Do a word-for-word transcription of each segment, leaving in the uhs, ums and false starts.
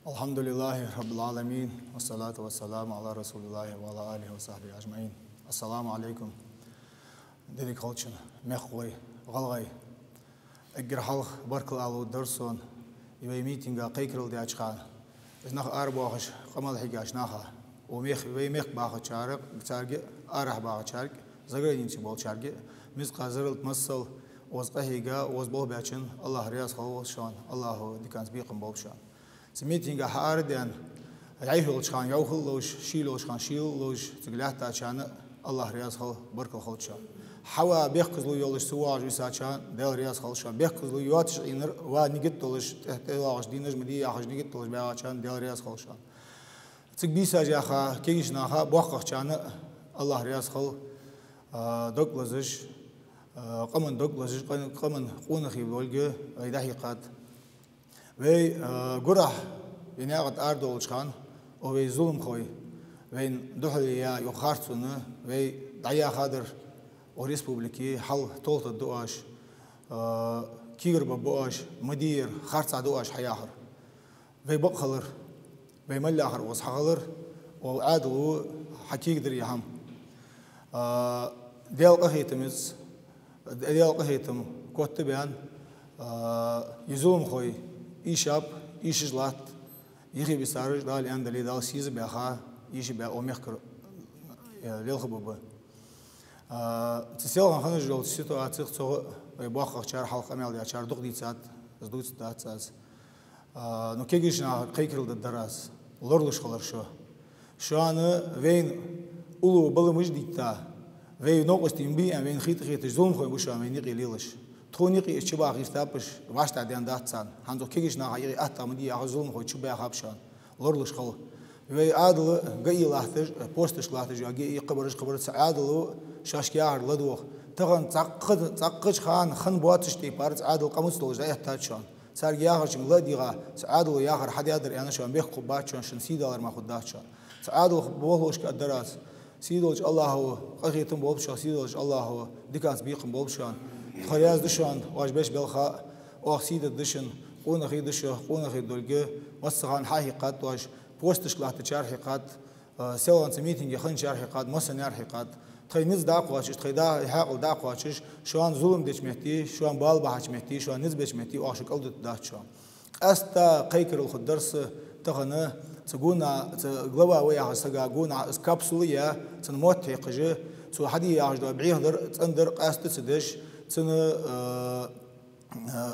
الحمد لله رب العالمين، والصلاة والسلام على رسول الله وعلى آله وصحبه أجمعين. السلام عليكم. Деррига хилча, мехкахой, гӀалгӀай. Эггара хьалха баркал ала ловргдар сона, из вай митинга кхайкарал даьча хана, из нах арабоахаш, къамаьл хьийгача наха, вай мех-, вай мехка бахачарга, царга, арахьа бахачарга, загранице болчарга, мискъа зарралта массал, укхаза къахьийга, укхаза болх баьчунна АллахӀ раьза хилва шоана, АллахӀа диканца бекхам болба шоана. Цу митинга хьаарадаьнна, йӀайха йолча хана йӀовхал а ловш, шийла йолча хана шийла а ловш, цига лаьттачарна АллахӀ раьза хилва, баркал хилда шоана. Хьава бехказло йолаш ца воагӀаш висачарна Даьла раьза хилва шоана. Бехказло йоацаш Ӏийнар, ва нигат долаш, тӀе-, тӀайоагӀаш дийнаш ма дий яхаш нигат долаш баьгӀачарна Даьла раьза хилва шоана. Цига бийсаш яха кегийча наха, боккхагӀчарна АллахӀ раьза хилва, а, дог лазаш, а, къаман дог лазаш, къа-, къаман къонахий волга вай дӀахьийкхад. Вай, а, гурахьа вай наькъа тӀа арадоалача хана, укх вай зуламхой, вайна духьале яь юха харцонна, вай дӀаяхадар, укх республике хьал толхаду оаш, а, кегар бергба оаш, ма дий ер, харцахьа да оаш хьаяхар. Вай бакъ хилар, вай мел яхар укхаза хьахилар, укх Ӏаьдало хьакегадар ер хӀама. А, Даьла къахетамца, Даьла къахетам котбаьнна, а, из зуламхой ийшаб, ийшаш латт, юхебисараш, Дала аьнна дале, Дала сийза баьха, ийша баь, укх мехкара, э, лелха ба ба. А, цу селхан хинна йолча ситуацех цогӀа вай боккхагӀчар, хьалха къамаьл даьчар дукха дийцад, из дувцаргдац аз. А, ну, кегийча наха кхайкарал дергдар аз, лоралуш хилар шо. Шоана вайна уллув баламаш дитта, вай новкъостий ма бий аьнна, вайна хеташ-хеташ зуламхой ба шоана вайна юкъе лелаш. Тхона юкъе уж чубаха гӀертаб уж, вӀаштӀехьадаьнна дац царна. ХӀанз укх кегийча наха юкъе атта ма дий яхаш зуламхой чубаьхаб шоана. Лоралуш хила. Вай Ӏаьдало ГАИ латташ, посташ латташ, ГАИ кхыбараш, кхыбараш, цу Ӏаьдало шоашка яхар ладувгӀа. Тахан цхьаккха-, цхьаккхача хана хинна боацача тайпара цу Ӏаьдала къамаьлца долаш дӀаэттад шоана. Царга яхачунга ла а дийгӀа, цу Ӏаьдало яхар хьадаьдар аьнна, шоана бехк хургбац шоана, шун сий далар мара хургдац шоана. Цу Ӏаьдалах болхлошка аргдар аз. Сий долча АллахӀа къахетам болба шоана, сий долча АллахӀа диканца бекхам болба шоана. Тхо раьза да шоана, оаш беш балха, оаха сий дергда шун, къонахий да шо, къонахий долга, массахана хьахьийкхад оаш, посташка латтачар хьийкхад, а, селханца митинге хинначар хьийкхад, массанар хьийкхад. Тхоай низ дӀакхоачаш, тхоай да-, хьаькъал дӀакхоачаш, шоана зулам деча метте, шоана бала бахьача метте, шоана низ беча метте, оаха шо кӀалдутаргдац шоана. Къаьстта кхайкарал хургдар са тахан, цу гуна, цу глава ва яхача сага гуна, из капсула я, цун мотт хьекхаш, цо хьаде яхаш дола бӀехадар, цӀендар къаьстта ца деш, цун, а, а,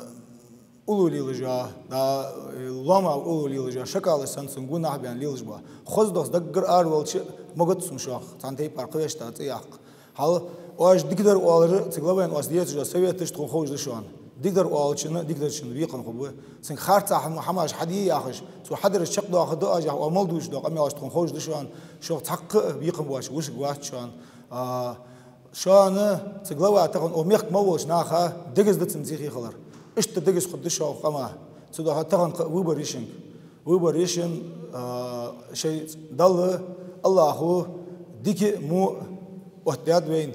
уллув лелаш йола, да, лома уллув лелаш йола шакалаш санна, цун гонахьа баьнна лелаш ба. Хоза дохс даггара араваьлча, могац сона шух цхьан тайпара кхы вешта цӀи яккха. Хьал, оаш дикадар оалар, цу главайна оаш дезаш дола советаш тхона ховш да шоана. Дикадар оалачунна, дикадарчунна бекхам хургба. Цунга харцахьа хӀамаш хьаде яхаш, цо хьадараш чакхдоахаргда оаш яхаш, оаха мел дувцаш дола къамаьлаш тхона ховш да шоана. Шух цхьаккха а бекхам боацаш вусарг вац шоана. А, шоана цу глава тахан укх мехка мел волча наха дегаза да цун сихи хилар. Иштта дегаза хургда шо укх къама. Цудухьа тахан кхы выбор я шуга. Выбор я шун, а, шоай Далла, АллахӀа дика а, во а оттадаьд вайна.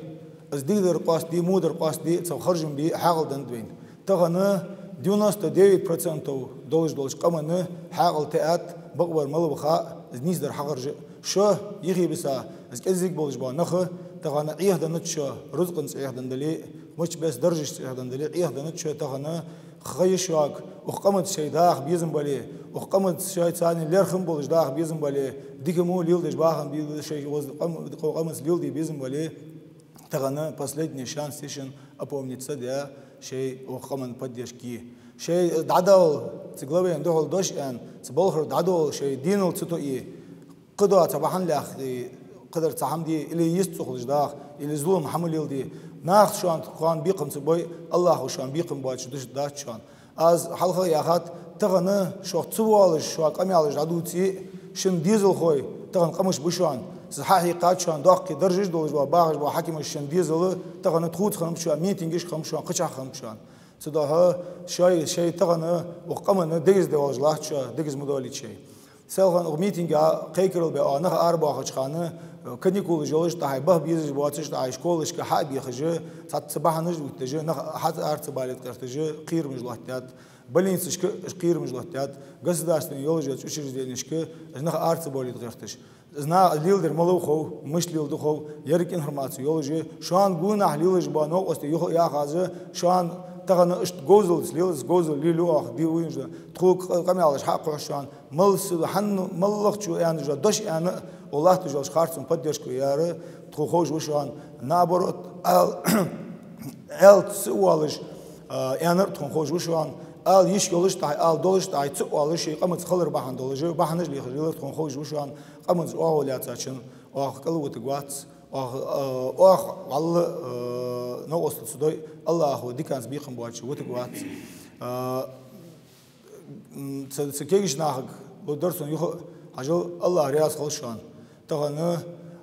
Из дикадар къоастаде, водар къоастаде, цох харжам бе хьаькъал деннад вайна. Тахан девяносто девять процентов долаш долча къаман хьаькъал тӀаэтта, бакъвар мала ва хаьа, из нийсдар хьахаржа а. Шо, юхебиса, из кӀезига болаш бола нах, тахан Ӏехаденнад шо, рузкъанца Ӏехаденна дале а, мача беса даржашца Ӏехаденна дале а, Ӏехаденнад шо тахан, ха я шуга, укх къаманца шоай даха безам бале, укх къаманца шоай царна лерхӀам болаш даха безам бале, дика-во леладеш бахам бе-, шоай воз-, къам-, къаманца леладе безам бале, тахан последний шанс я шун опомниться де, шоай укх къаман поддержка е. Шоай дӀадала, цу главайна духьал дош аьнна, цу балхара дӀадала, шоай денал ца тоае, кхыдола цхьа бахьан лаьхе, кхыдар цхьа хӀама де, или йист цӀухалаш даха, или зулам хӀама леладе. Нах шоана, кхоана бекхам ца бой, АллахӀа шоана бекхам боацаш душаргдац шоана. Аз хьалха а яхад, тахан шух ца воалаш, шоана къамаьлаш дӀадувце а, шун дезалхой тахан къамаш ба шоана. Са хьахьекхад шоана, доккхий даржаш долаш бола, бахаш бола хьакимаш, шун дезал тахан тхоца хиннаб шоана, митингашка хиннаб шоана, кхычахьа хиннаб шоана. Цудухьа шоай, шоай тахан укх къаманна дегаза девалаш латт шо, дегаза ма долийта шоай. Селхан укх митинга кхайкарал бе а нах арабоахача хана, каникулаш йолаш, тӀаккха баха безаш боацаш, тӀаккха школашка хьа а бехаш, цхьацца бахьанаш а оттадеш, нах хьа ара ца балийта гӀерташ, кхерамаш лоаттадаьд. Больницашка уж кхерамаш лоаттадаьд, государственни йолаш йола учрежденешка уж нах ара ца бовлийта гӀерташ. Из нах леладер малав хов, мишта леладу хов, еррига информаци йолаш я, шоана гонахьа лелаш бола новкъостий юха а яхаш, шоана тахан иштта говзалца лела, из говзал лелаю оаха, дий вуйнаш да. Тхога къамаьлаш хьакхухьаш шоана, мал сила хьанна, маллагӀчо аьнна уж дош аьнна, о латташ йолча харцон поддержка яр, тхона ховш ва шоана, наоборот, ала, ала ца оалаш, а, аьннар тхона ховш ва шоана, ала йиш йолаш тӀехьа, ала долаш тӀехьа ца оалаш, шоай къамаца хилар бахьан долаш, бахьанаш лехаш лелар тхона ховш ва шоана, къамаца оагӀув лаьцачун оаха кӀалвутаргвац, оаха, а, оаха вӀалла, а, новкъостал ца дой, АллахӀа диканца бекхам боацаш вутаргвац. А, м, цу, цу кегийча нахага лу дар сона юха а хьажал, АллахӀ раьза хилва шоана. Тахан,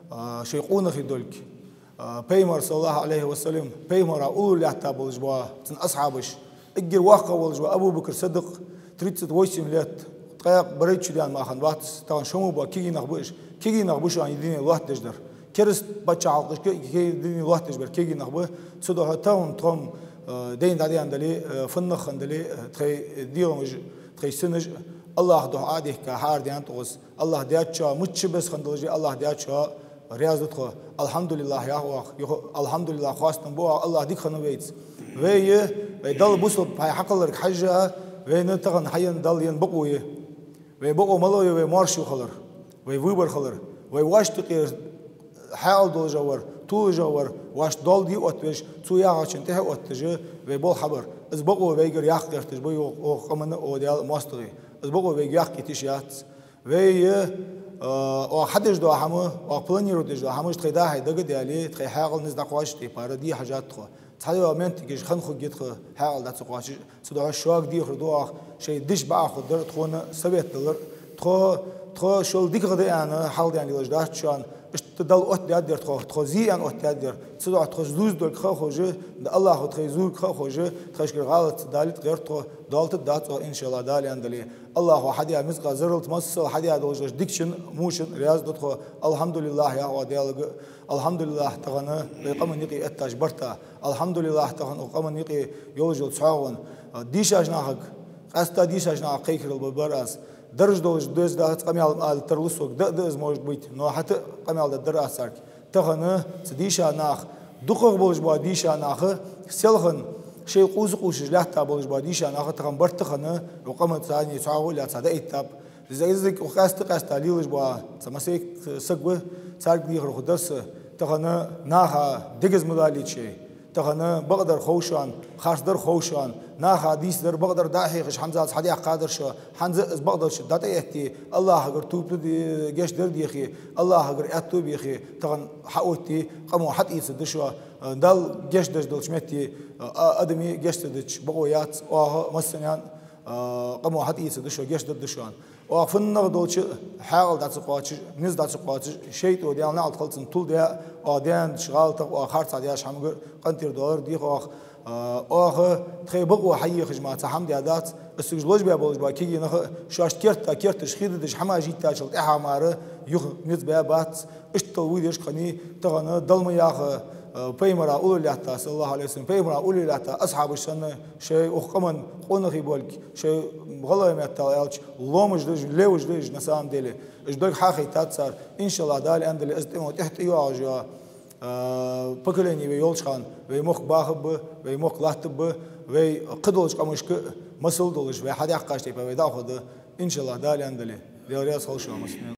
а, шоай къонахий долга, а, Пайхамар, саллаллахӀу Ӏалайхи ва саллам, Пайхамара уллув лаьтта болаш бола цун асхьабаш, эггара воккхагӀа волаш вола Абу Бакр Сиддикъ, тридцать восемь лет, ткъаь барайтта шу даьнна мара хиннавац, тахан шо мо бола кегий нах ба уж, кегий нах ба шоана ер дуне лоаттадеш дар. Кераста паччахьалкхашка кегий дуне лоаттадеш бар кегий нах ба. Цудухьа тахан тхо-м, э, дайна дӀадаьнна дале, э, фуннагӀа хинна дале, э, тхоай дегӀамаш, тхоай синаш АллахӀа духьа Ӏодехка хьаарадаьннад укхаза. АллахӀ даьчоа мичча беса хинна долаш, АллахӀ даьчоа раьза да тхо. АлхьамдулиллахӀ ях оаха, юха АлхьамдулиллахӀ хоастам бу оаха, АллахӀ дика хиннав вайца. Вай, вай Далла бусалба хьай хьакхолларга хьежжа, вайна тахан хьаенна Далла енна бокъо я. Вай бокъо малагӀа я? Вай моаршо хилар, вай выбор хилар, вай воашта юкъера хьаькъал долаш вар, тулаш вар, воашта доал де оттавеш, цо яхачун тӀехьа оттадеш, вай болх хьабар. Из бокъо вайгара яккха гӀерташ ба оаха, оаха къаман а, оаха Даьла а моастагӀий. Из бокъо вайга яккха йита йиш яц. Вай, а, оаха хьадеш дола хӀама, оаха планировать деш дола хӀамаш тхоай дӀа-хьа дага а даьле, тхоай хьаькъал низ дӀакхоачаш тайпара де хьажад тхо. Цхьайола моменте гӀаш хинна хургья тха хьаькъал дӀа ца кхоачаш, цудухьа шуга дехар ду оаха, шоай дешаш бакъахьа хургдар тхона совет далар. Тхо, тхо шул дикагӀа да аьнна хьалдаьнна лелаш дац шоана, иштта Далла оттадаьдар тхо, тхо зе аьнна оттадаьдар. Цудухьа тхо зувзадолга ха а ховш, да АллахӀа тхоай зуврга ха а ховш, тхоашкара гӀалат ца далийта гӀерт тхо, доалийтаргдац оаха, иншаАллахӀ, Дала аьнна дале. АллахӀа хьадаь мискъал зарралца массал хьадаь долаш дола дикачун, вочун раьза да тхо. АлхьамдулиллахӀ ях оаха Даьлага, алхьамдулиллахӀ тахан вай къаман юкъе эттача барта. АлхьамдулиллахӀ тахан укх къаман юкъе йолаш йола цхьоагӀо. Дийшача нахага, къаьстта дийшача нахага кхайкарал бергбар аз. Дарж долаш деза дац къамаьл ала тарлу сога, да а да из, может быть, но хӀаьта а къамаьл дергдар аз царга. Тахан цу дийша нах, дукхагӀа болаш бола дийша нах, селхан шоай къувса къувсаш лаьтта болаш бола дийша нах тахан барт а хинна, укх къаман царна цхьоагӀо а лаьца дӀаэттаб. Из, из укх къаьста-къаьста лелаш бола цхьа массехк саг ва, царга дехар хургдар са, тахан наха дегаза ма далийта шоай. Тахан бакъдар хов шоана, харцдар хов шоана, наха дийцадар, бакъдар дӀа а хьехаш, хӀанзалца хьадаьккхадар шо, хӀанз а из бакъдолча дӀа тӀаэтте, АллахӀагара тоба де-, гешт дар дехе, АллахӀагара аьттув бехе, тахан хьаотте, къамо хьатӀаийцаргда шо, Далла гешт деш долча метте, а, адаме гешт ца дича бокъо яц, оаха массанена, а, къамо хьатӀаийцаргда шо, гешт дергда шоана. Оаха фуннагӀа долча хьаькъал дӀа ца кхоачаш, низ дӀа ца кхоачаш, шайтӀо, Даьла наӀалт хилда цунна, тулдаь, оаха даьннача гӀалатах, оаха харцахьа даьча хӀамага къинтӀера доалар деха оаха. А, оаха тхоай бокъо хьаехаш мара цхьа хӀама даь дац, из цига ложбе болаш бола кегий нах а шоашта керта, керташ хи дедаш хӀамаш йиттачул тӀехьагӀа мара юха низ баь бац, иштта вуй деш кхани, тахан Далла ма яха, а, Пайхамара уллув лаьтта, саллаллахӀу Ӏалайхи ва саллам, Пайхамара уллув лаьтта асхьабаш санна, шоай укх къаман къонахий болга, шоай гӀалгӀай меттала аьлча, ломаш да уж, леваш да уж, на самом деле. Уж долга хьахайтад цар, иншаАллахӀ, Дала аьнна дале, из тӀема тӀехьа тӀайоагӀаш йола, а, поколени вай йолча хана, вай мохк бахаргба, вай мохк латтаргба, вай кхыдолча къамашка масал долаш, вай хьадаьккхача тайпара вай дӀахо да, иншаАллахӀ, Дала аьнна дале. Даьла раьза хилва шоана массанена.